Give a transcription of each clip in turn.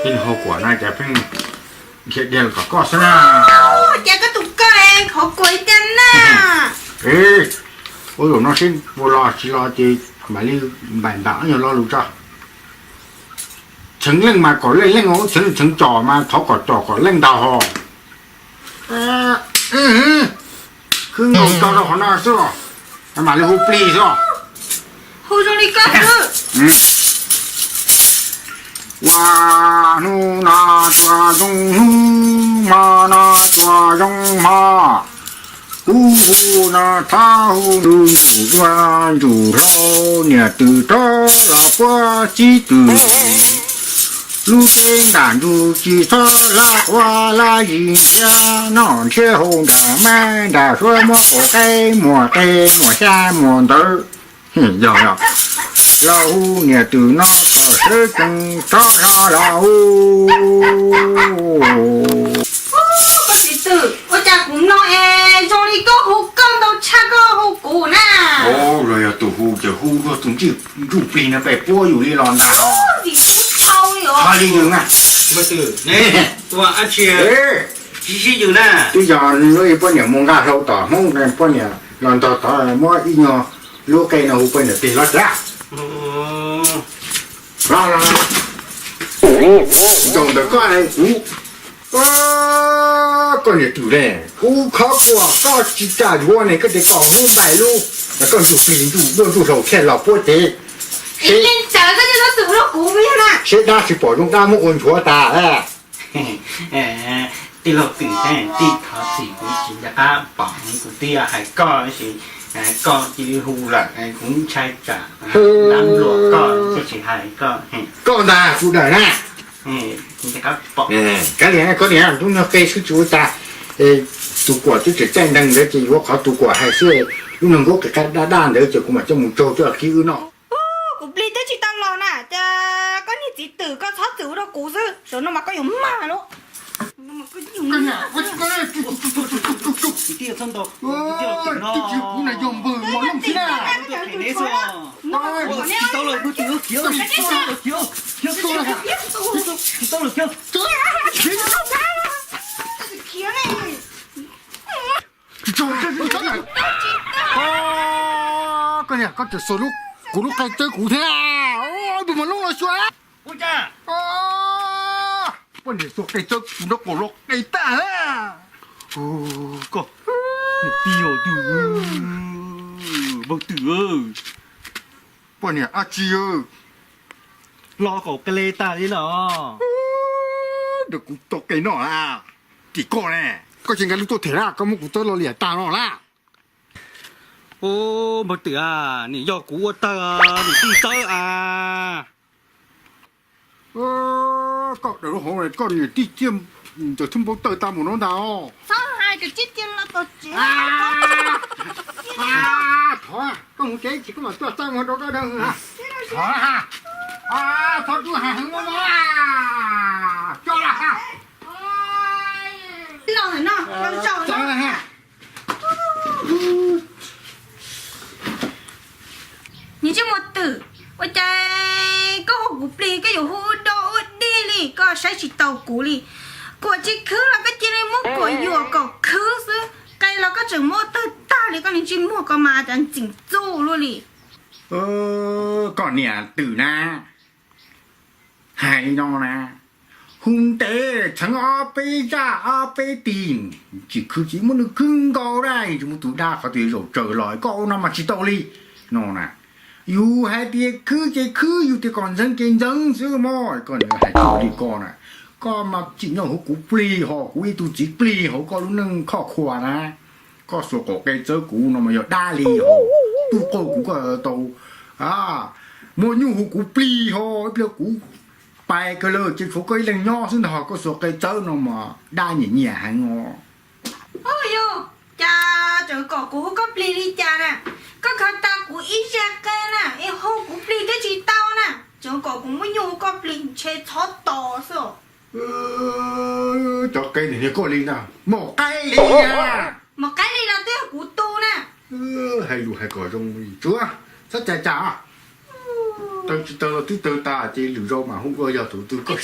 Ib hauv kuam no cas pheej dhia dhia los kom koj xwb na. Cas koj tus koj hauv kuam ib tag na. Ua zaum no seb puas los tsis los ces mam li npaim npam ob nyuag lo lus tso. Txheev leej mas kom leej leej, txheev txheev com mas thov kom com kom leej ntag ho. Khwb nkaus tso rau qhov no xwb los, mam li hu plig xwb. Hu zoo li koj xwb. Ua hnub no tsuas zoo hnub, hmo no tsuas zoo hmo. Kuv hu no thov hu ntu ntsum zuag ntsum hlau, niam twm rov los puab txib twm. Lub teb nram ntug tsis txhob hlab ua hlab zis, nrhiav noj nrhiav haus nram maib nram suav, muab kaum qaib muag qe muag xya muag ntawv. Yog, yog, los hu niam twm no kom sawv tsees txhob so los hu. Koj txiv twm, ua cas kuv no es zoo li koj hu koj ntau tshaj koj hu kuv na? Los yog tus hu ces hu luag tus ntsuj plig no pem puab yus li los ntag. Tsis tau li os. Ho li yus na. Ua dab tsi tsis sib yws na? Twb yog lub poj niam mus nqa hlau tom Hmoob, poj niam los ntog tod muab ib nyuag lub qe no hu poj niam plig los tag. Los, los, zaum ntawm koj kuv, koj niam twm ne, kuv khov koj, koj tsis kam yuav ne, koj tias kom Hmoob npais lub, koj ntsuj plig ntsuj duaj ntsuj hlauv thiaj los puab cev. Seb dab tsis pom zoo dab muab ua nchuav tas. Tij laug twm, tij thov txim, kuv tsis nco qab pom, kuv twb yog hais koj tab sis koj cia li hu lawm, kuv ntshai tsam dab npluas koj, kuv tsis hais koj. Koj ntag tus dawm na. Kav liam, koj niam, lub nyuag qe xwb tsis ua cas. Tus kuam twb tseem caij nteeg ntawd ces yuav qhov tus kuam hais xwb, lub nyuag nkuab qis qab daj daj ntawd ces kuv mam coj mus tsaug coj qhib wb noj. Kuv plig twb tsis tau los na, cas koj niag txiv twm koj txhob txwm ua rau kuv xwb, zaum no mas koj yuav mag lawm. Tsis tau los, tsis tau los. Koj niam, koj tseem xuas kuv lub qe tsawb kuv thiab. Tus mas lub los xyuas. Poj niam xuas qe tsawb kuv nrov qaum los qe tag. Koj, niam tij os, tus npawg twm, poj niam dab tsi los qaum qe tag li no. Kuv tau qe noj na. Tim koj ne, koj tsis nqa lub tuaj them na, koj muab kuv tsawb los liam tag no na. Ub, npawg twm a, nim yog kuv ua tawg niam tij tsawb a. Koj daws lub hauv, koj niam tij ciaj ntawm thwb npau taws tag mus no ntag os. Txhob hais, thov koj mus tsev tsis koj mam tuaj txawb mus rau koj daws. Thov, thov tub hais heev no, coj los. Niag ntsej muag twm, ua cas koj hu kuv plig koj yuav hu ua dog ua dig li, koj saib tsis taus kuv li. Kuam tsis khwb los koj cia li muab kuam yuam kom khwb xwb, qe los koj tseem muab tawg tag li, koj niag ntsej muag koj mas cas ntxim txuj luaj li. Koj niam twm na, hais li no na, hu ntev txheev ob peb zaj ob peb tig, tsis khwb tsis muab nws khwb nkaus dab, tsis muab tus dab qhov twg zaum tsaws los koj ua no mas tsis tau li no na. Yus hais tias khwb ces khwb, yus tias kom ntxeev ces ntxeev xwb mog. Koj niam hais txuj li koj na, koj mas tsim nyog hu kuv plig ho, kuv ib tug txiv plig hauv koj lub neej khoj khuas na. Koj xuas qaum qe txawb kuv no mas yog dab li ho, tub qaug kuv koj tau muab nyuj hu kuv plig ho, ib pliag kuv pais kawg lawm ces tshuav koj ib leeg nyob xwb ntag, koj xuas qe txawb no mas dab nyiam nyiam heev os. Ub yus, cas tseem kom kuv hu koj plig li cas na? Koj khaws tag kuv ib zaj qe na, es hu kuv plig twb tsis tau na, tseem kom kuv muab nyuj hu koj plig, ntshe txhob tos xwb. Cov qe niag koj li ntag, muaj qaib li na. Muaj qaib li los twb yog kuv tu na. Hais lus hais kom zoo tsuav, txhob cais cas. Tawg tsis tawg los twb tawg tas ces lwm zaus mam hu dua yog tus twg. Koj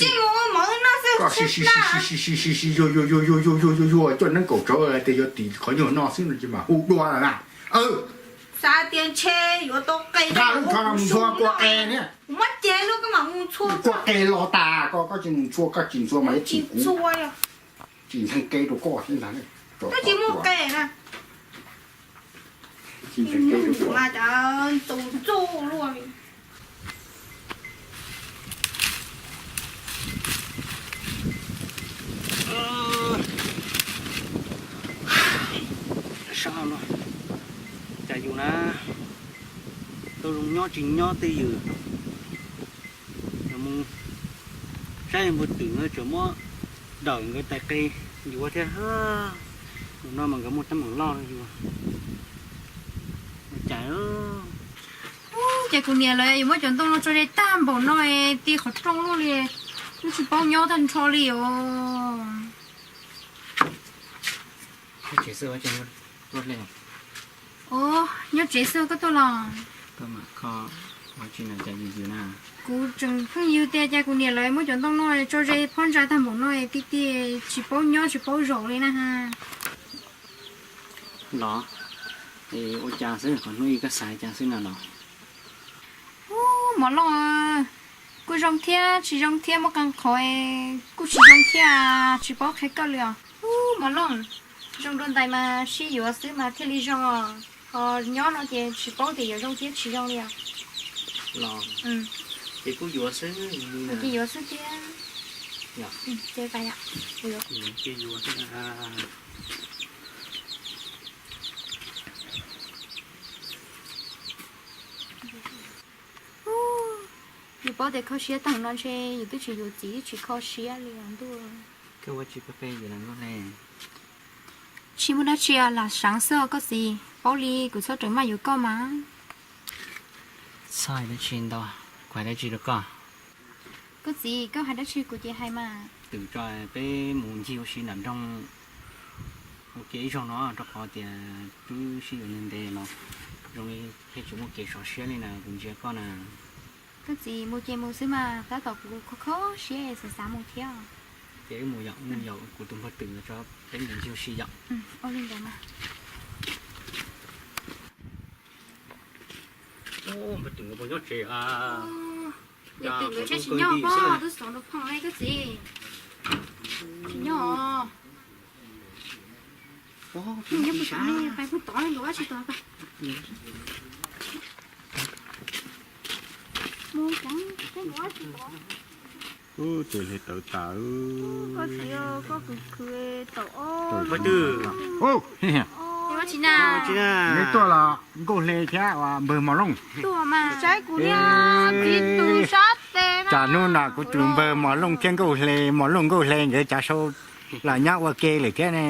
sim sim sim sim sim sim sim yuag yuag yuag yuag yuag yuag yuag yuag coj neeb kaum tsawv hais tias yog tim qhov nyuag no xwb no ces mam hu dua na. Xav tias ntshe yuav tau qe, nqa lub tsho mus ntxhua kua qe niam. Kuv muab ceg lub koj mam mus ntxhua kua qe los tas ko, koj tsis mus ntxhua, koj tsis ntxhua mas ib tsis kuv tsis ntxhee kev rau koj thiab ntag. Koj tsis muaj qe na. Tsis ntxhee kev rau koj mas cas tus txuj luaj li. Sab no cas yus na, tau zoo nyob tsis nyob twj ywm. Mus saib npawg Twm no tseem muab dawm nkawd tais qe yuav thiab. Mus no mas nkawd muaj teeb meem loj rau yus. Ua cas, ces kuv niam lawv yuav muab cov ntoo no tso ze tag npaum no, ti qhov rooj luaj li, twb tsis paub nyob tag nrho li os. Nyob tsev xwb koj tuaj los? Kuv tseem pheej yws tias cas kuv niam lawv muab cov ntoo no tso ze phab ntsa tag npaum no, ti ti tsis paub nyob tsis paub zaum li na ha. Los, ua cas xwb, qhov hnub ib koj xav cas xwb na los? Ub, Mos Looj, kuj zoo thiab tsis zoo thiab, muaj qee qhov kuj tsis zoo thiab, tsis paub qhia koj li os. Ub, Mos Looj, zoo dua ntais mas sib yuav xwb mas thiaj li zoo, ho nyob no ces tsis paub tias yuav zoo thiab tsis zoo li os. Los, ces kuj yuav xwb, ces yuav xwb thiab. Yus paub tias kho siab tag no ntshe yus twb tsis yuav txiv, tsis kho siab li os ntuj. Koj ua tsis pab peb yus los nkauj hle. Tsis muaj dab tsi, lam seev xwb os koj txiv, paub li kuv txhob rawm maj yuav koj mas. Txhob hais dab tsi ntau, kuv hais dab tsi rau koj? Koj txiv, koj hais dab tsi kuv ces hais mas. Twm tso peb mus ncig ua si nram nroog ua ke ib zaug no, rau qhov tias twb sib yuav ntev ntev los zoo li thiaj tsis muaj kev sov siab li na, kuv ntsia koj na. Koj txiv, mus ces mus xwb mas, tab tom kuv kho kho siab xav xav mus thiab. Ces wb mus yom, wb mus yom, kuv tus npawg Twm tso peb mus ncig ua si yom. Ua li ntawd mas. Npawg Twm puas nyob tsev a? Npawg Twm nkawd tsis nyob pob, twb xov rau phone li koj txiv. Tsis nyob os. Nyob puag tom ne, pais puag tod nkawd ua tsis tau. Mus, peb nkawd ua tsis tau. Ub, ces hle tawv tas. Koj txiv, koj khwv khwv tau os. Npawg Twm. Ua tsis na. Neb tuaj los nkauj hle thiab npawg Mos Looj. Tuaj mas saib kuv niag txiv tus sab tes na. Tsam hnub no kuv tus npawg Mos Looj thiab nkauj hle, Mos Looj nkauj hle nkawd tsav sau los nyob ua ke lawm thiab ne,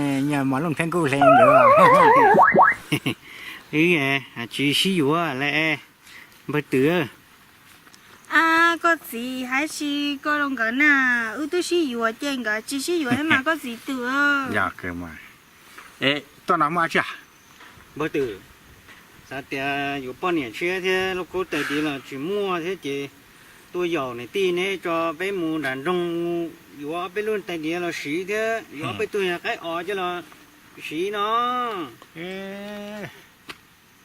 Mos Looj thiab nkauj hle nkawd. Wb tsis sib yuav lawm npawg Twm. A, koj txiv, hais tsis koj rau nkawd na, wb twb sib yuav ces nkawd tsis sib yuav thiab mas koj txiv Twm. Yog kawg mas. Es tuaj no muaj dab tsi? Npawg Twm, xav tias yuav poj niam tshiab thiab lub kub tais diav los tsis muaj thiab ces tuaj yaum niam tij neb tso peb mus nram nroog yuav peb lub tais diav los siv thiab yuav peb tug qaib os coj los siv no.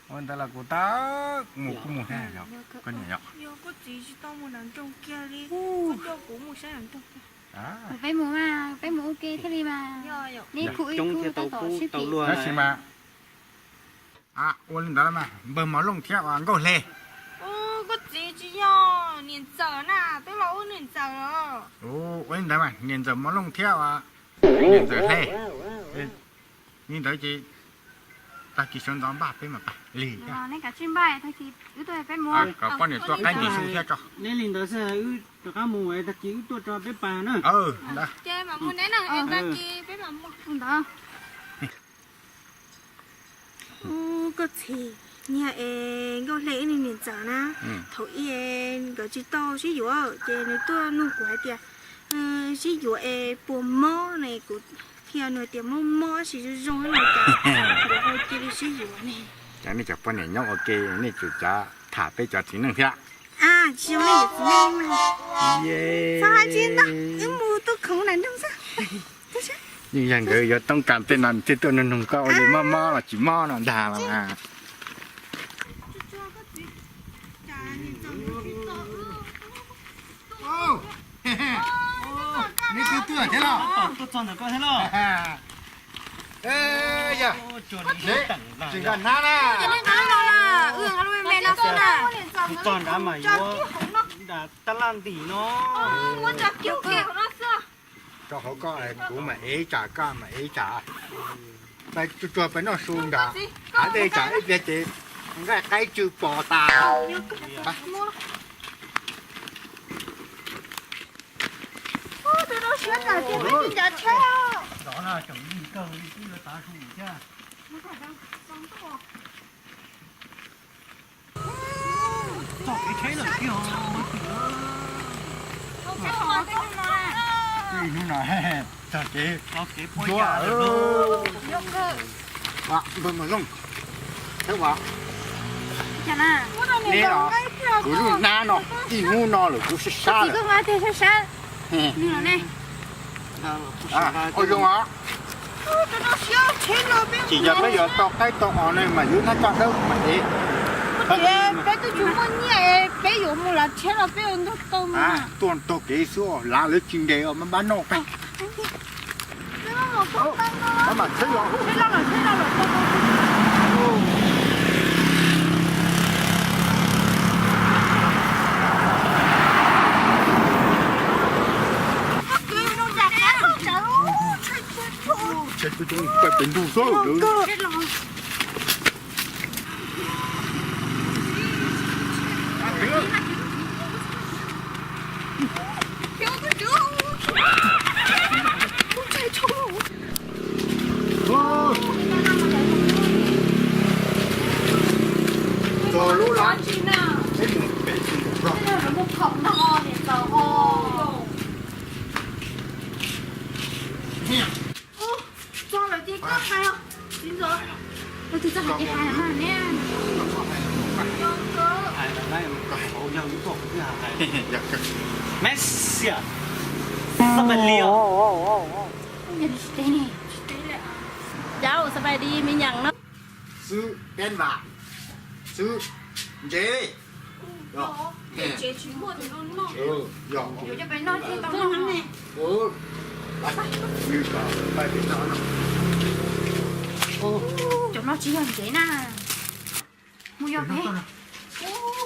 Ua ntawd los kuv tab mus kuj mus thiab, koj niam yom. Yog koj txiv tsis tau mus nram nroog kiag li, koj coj kuv mus saib nram nroog. Peb mus mas, peb mus ua ke thiaj li mas. Neb khwv ib khwv tab tom sib tau luag tab sis mas. Ua li ntawd mas npawg Mos Looj thiab ua nkauj hle. Koj txiv tsis yog, niam ntxawm na, twb los ua niam ntxawm os. Ua li ntawd mas niam ntxawm Mos Looj thiab ua niam ntxawm hle. Li ntawd ces tag kis sawv ntxov npaj peb mam pais lig thiab. Neb kav tsij npaj, tag kis wb tuaj peb mus. Kom poj niam tua qaib ntim su thiab tso. Neb li ntawd xwb, wb rov qab mus, tag kis wb tuaj tso peb pais na. Ces mam mus neb na, tag kis peb mam mus ntawd. Ub, koj txiv, niag es nkauj hle ib niag niam ntxawm na, thaum ub nkawd tsis tau sib yuav ces nws tuaj nug kuv hais tias sib yuav es puas mob ne, kuv qhia nws tias mob mob tab sis zoo zoo no cas nkawd ho cia li sib yuav ne. Cas nej cov poj niam nyob ua ke nej tseem cav tham peb cov txiv neej thiab. Tsis zoo li yus txiv neej mas. Txhob hais li ntawd, wb mus tuaj khoov nram nroog xwb. Yeej yog nkawd yuav toob kas tej no thiaj tuaj nug nug koj ua li mob mob los tsis mob no ntag los mas. Neb twb tuaj thiab los? Tuaj txog ntawm koj thiab los? Yog, tsis nkag hnab na. Kuv txog nrad mas yuav nram tab laj ntim no. Rau hauv koj, kuv mam ev tsam, koj mam ev tsam. Peb tsuag tsuag peb noj su nrad, hav dej tsam ib pliag ces nqaij qaib tsw pos tas. Txog kev tsheb lawm tiag. Hnub no txog kev ntsuab. Npawg Maum Looj, neb los, kuv lub hnab no ib hnub no lawm kuv sab sab lawm. Ua zoo os. Tsis yog peb yuav tau qaib tau os ne mas yuav hnab coj dawb mas ev. Peb twb tsis muaj nyiaj, peb yuav mus lav tsheb los peb ua ntuj tau mas. Tuaj taug kev xwb, lav lawv tsis nres os, maj npab noj. Maj mam tsheb los. Tsheb coob coob pais pem ntug xwb. Txog lub lab, peb mus pem tsis mus rau. Txog lawm ces koj hais os, txiv ntxawm. Tus txog hais ces hais mas ne. Mesias, xab pais li os. Yog tsis teb ne. Yau, xab pais li me nyam no. Xwb peb vam, xwb ntsev. Yog, yog, yog. Cov no tsis yog ntsev na. Mus yog pem.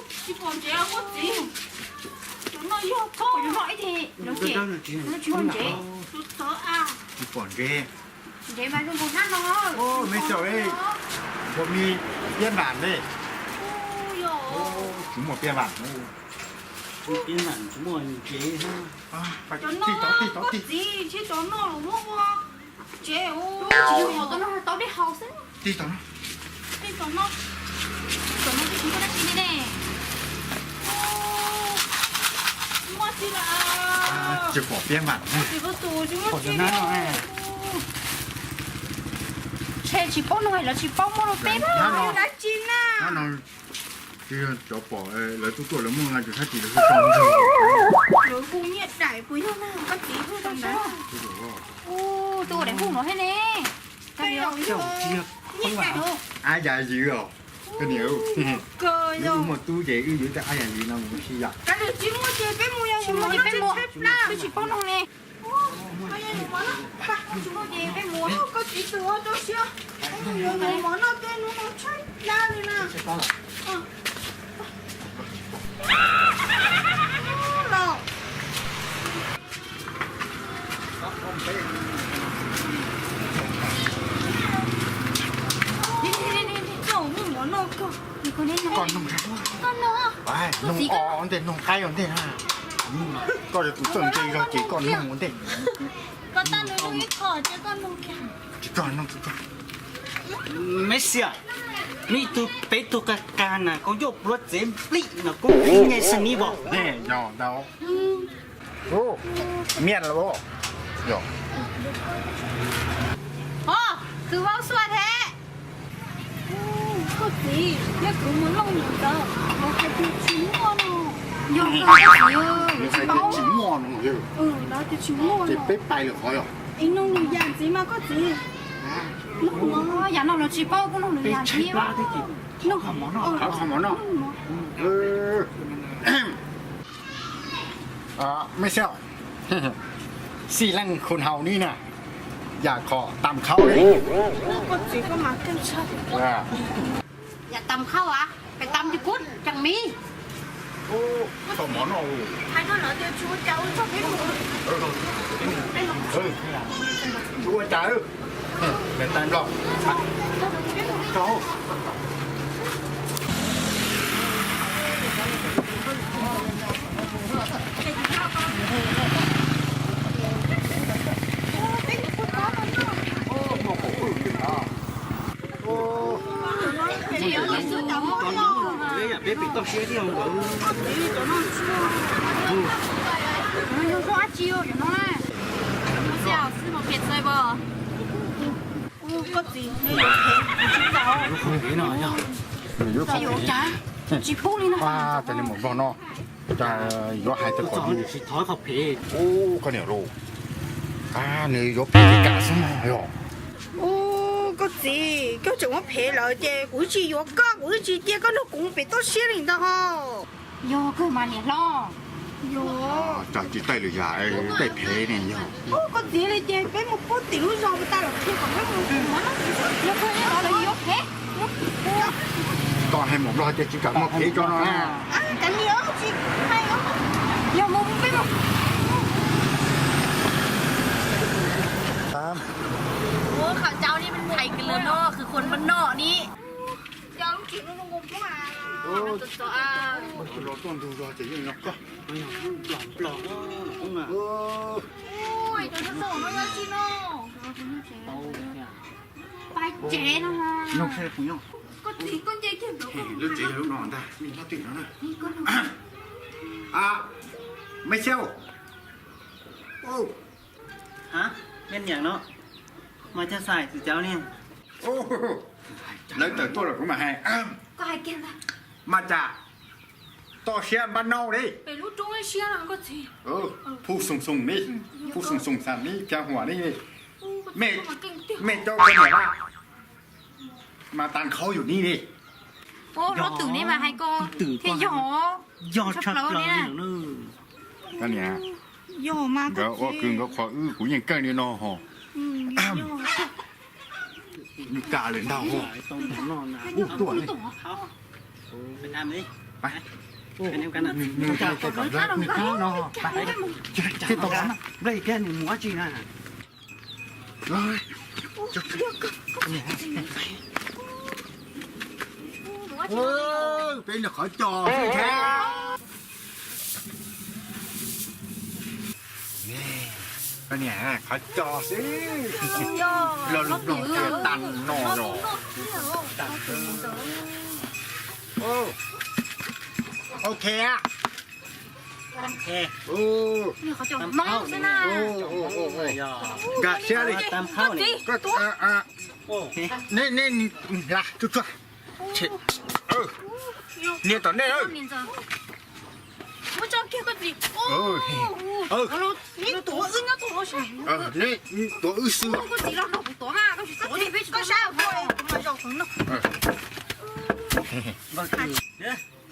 Tsis pom ntsev os koj txiv. Cov no yog txhob, cov no ib txhis no ces no tsis yog ntsev. Tsis pom ntsev. Ntsev mas zoo nkaus hnab no. Me txawm, nkaus me piab nram ne. Tsis muaj piab nram. Piab nram tsis muaj ntsev. Cov no koj txiv, ntshe cov no los muab ua ntsev. Tsis yog, cov no tau dej haus xwb. Tij tom no. Tij tom no. Tom no tsis muaj dab tsi li ne. Muaj tsi lawm. Tsis pom piab nram. Tsis muaj tsi li. Ntshe tsis paub nug los tsis paub muaj lub peb dab tsi na. Tsis yog cov pom lawv tuaj tuaj lawv muaj no ces tab sis lawv hu tau ntag. Lawv hu nyiaj daim puas yog na, koj txiv hu tau ntawd. Ub, tuaj ua daim hu no thiab ne. Ab yam ywv os. Koj niam, wb muaj tub ces wb yuav tej ab yam ywv no mus si yom. Tsis muaj ces peb mus, yog tsis muaj ces peb mus. Peb tsis paub nug ne. Koj txiv tus ua rau siab, yuav mov noj tej hnub no tshaib plab li na. Koj nug, nug os ntej, nug qaib os ntej na. Koj yog tus txawj ntse zog ces koj nug ua ntej. Koj tau nug ib qho ces koj nug kiag. Tsis txog, nug tsis txog. Meb xiam, neb tug peb tug qag qag na, koj yuav pluav txev nplij na, koj nyeej xeem nib vos. Yog ntau. Miaj los. Yog. Ho, kws vau xuaj thiab. Koj txiv, yog kws mus looj ntawd, mus hais tias tsis muaj no. Yog, tsis muaj no, ces peb pais lawm qhov yog. Ib nug nws yam ntxiv mas koj txiv. Yam no los tsis paub, kuv nug nws yam ntxiv. Qhov mov no. Mej Xyooj, xij leej khu hau ni na, yam kho tam khau li. Koj txiv koj mas keej tshaj. Yam tam khau a, pem tam ti kub tseem miv. Tau mov no. Hais no lawv tias tsis ua cas, ua tsaug peb mus. Tsis ua cas, pem tam los. Peb pem toj siab thiab. Koj txiv, nws yuav phem, nws tsis tau. Nws yuav qhov phem, tsis pub li no. Cas li mus nplog no, cas yuav hais tau qhov phem. Ub, koj niam lauj, nws yuav phem li cas xwb no yog. Ub, koj txiv, koj tseem muab phem lawm ces kuv tsis yuav koj, kuv tsis cia koj nrog kuv pem toj siab li ntag ho. Yog kawg mas niam hlob. Yog. Tsis taij lwm yam, taij phem ne yog. Ub, koj txiv li ces peb mus pub tim lub zos puas tau los qhia kom peb mus mov noj. Yog kawg li los yuav phem. Koj hais mus nplog ces tsis kam muab phem tso no na. Yog mus peb mus. Ua qhov cau li, hais kws lawm no qhwv khuam npaj noj ni. Los tuaj ntug zog ces yeej yog koj. Pais tsev no. Koj txiv, koj nce kiag ntawd. Lub tsev yog lub no ntag, nej nyob twg no na. Mej Xyooj. Hab, nej niam no mas cag xais tsis cau ne. Lawv tawm tuaj los kuv mam hais. Mas cas toj siab npab nauj li. Phuj xoo xoo li, phuj xoo xoo xam li cag huam li. Mej cov koj niam laj mas tas nkhaub yus ni li. Hlob Twm ne mas hais ko thiaj yog, yog tshaj plaws li na. Nkawd ua kwv nkawd qhuas wb kuv yeej keej li no ho. Nws kam lawm ntag ho. Ub, tuaj li. Nws kam no, thiaj tau nplej thiab nws mus dab tsi na. Peb nws qhov cos xwb thiab. Koj niam, qhov cos xwb. Los lus nplog tias tas no los. Ok. Nkag siab li. Nej, nej, tsuag tsuag. Niag tom nej. Nej tuav wb xwb.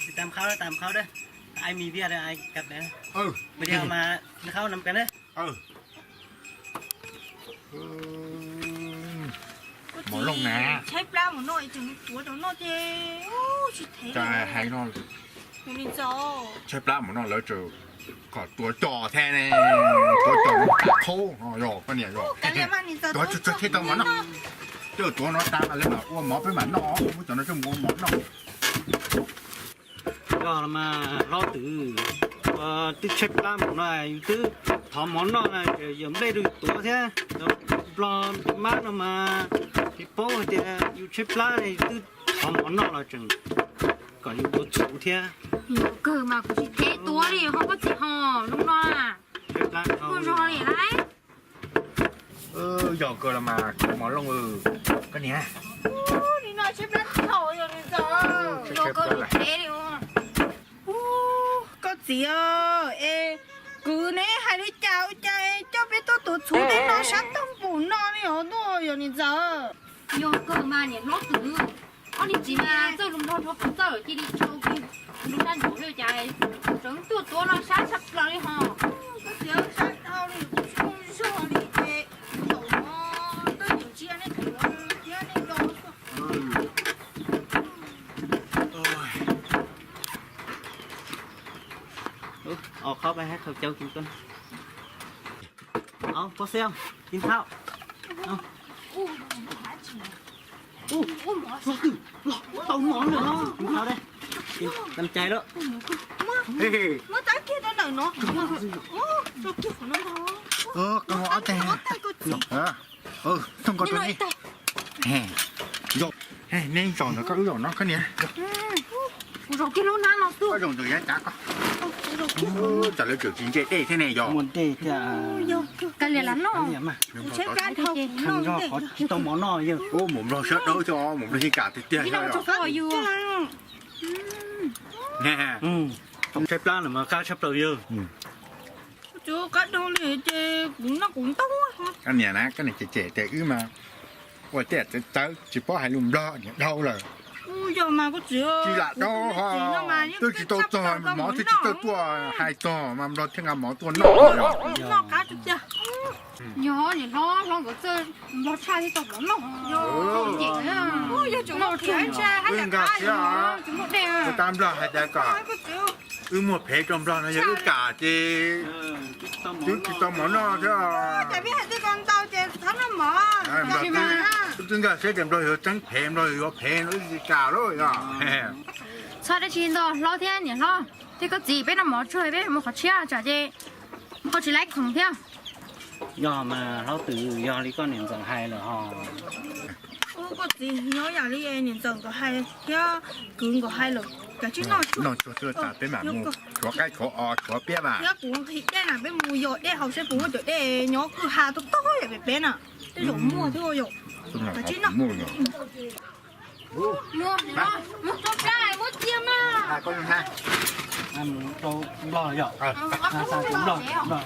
Tsis tas qhau, tsis tas qhau. Ai mi viaj ai kab, video mas qhau nam kas na. Mov looj na. Tshaib plab mus noj, tseem tuav rau noj ces tsis thev. Hais no, tshaib plab mus noj lawv tseem kom tuav cos thiab ne, tuav cos mus tas qhaub no yog koj niam yog. Tuav tsuag tsuag thiaj tau mov noj. Coj tuav no tas lawv mam ua mov peb mam noj, muab cov no coj mus ua mov noj. Yog los mas hlob Twm, twb tshaib plab mus no yus twb thov mov noj na, yawm nplej rau yus tuav thiab. Nplog mab no mas, yus paub hais tias yus tshaib plab yus twb thov mov noj los tseem kom yus tuav txhuv thiab. Yog kawg mas kuv tsis thev tuav li ho koj txiv ho, hnub no na. Tshaib plab, tuaj zog li lauj. Yog kawg los mas kuv mov looj, koj niam. Nim no tshaib plab thaum yog nws txog. Yog kawg li thev li. Koj tias es kwv ne hais li cas ua cas coj peb tuaj tuav txhuv tej no sab tag npaum no li os tuaj yog niam ntxawm. Yog kawg mas niam hlob kwv, ob niag txiv mas txawj lus nplog rau kuv txawj cia li tso lub sab nraud li cas tseem tuaj tuav no sab tshaj plaws li hos. Koj tias sab dhau li kuv tsis muaj zog li ces zaum no tuaj nyeem ntsia nej thaum no thiab nej nco. Ov, qhov peb hab khau cawv kis koj. Ov, pob xev, kis thau. Tau mov lawm, kis thau dab. Tam cai lawm. Muab tab kiag rau ntawm no. Rau kiag qhov no ntag. Koj ob teg. Thooj koj rau nej. Yog, nej zaum ntawm koj wb zaum no koj niam. Kuv zaum kiag lub hnab no xwb. Koj zaum ntawm yav cav koj. Tsam lawv tseem tsis ntse dej thiab ne yog. Muaj dej thiab. Kav liam lam noj. Tsheb plab dhau kuv noj ntej. Tsis tau mov noj yog. Ub, mus nplog sab dawb xwb, mus nplog yeej kam tiag tiag. Tsheb plab no mas qab tshaj plaws yog. Kuv tsis ua qab dhau li ces kuv noj kuv ntau. Koj niam na, koj niam cem cem tias wb mas ua tej txawv txawv tsis paub hais lus nplog niam dhau lawm. Yog mas koj txiv, tsis lam dhau ho, twb tsis tau txog mov thiab tsis tau tuaj hais txog mas nplog thiaj nqa mov tuaj noj. Noj qab tiag tiag. Yog niam hlob, hlob nkawd txawj nplog tshaj thiab tau mov noj. Yog tseem muaj dej, tsis muaj dej. Tab nplog hais tias kom wb muag phev rau nplog no yog wb kam ces twb tsis tau mov noj thiab. Cas peb hais tias kom ntau ces txhob noj mov. Wb twb nkag siab tias nplog yuav txeeb phev, nplog yuav phev no wb tsis kam lawm yog. Txhob dab tsi ntau, hlob thiab niam hlob thiab koj txiv, peb noj mov tsuag peb mus qhov tshiab tsam ces ho tsis laib khoom thiab. Yog mas hlob twm, yog li koj niam ntxawm hais lawm ho. Ub, koj txiv, nyob yam li niam ntxawm nkawd hais thiab kwv nkawd hais lawm, kav tsij noj tsuag tas peb mam mus tshuav qaib tshuav os tshuav piab mas. Thiab kuv nqhis dej na, peb mus yos dej haus seb puas muaj cov dej nyob kwj ha toj toj yam pem peb na. Tej zaum muaj thiab yom. Kav tsij noj. Muaj, muaj tso plab, muab cia mas. Mus rau nplog yom. Xa rau nplog.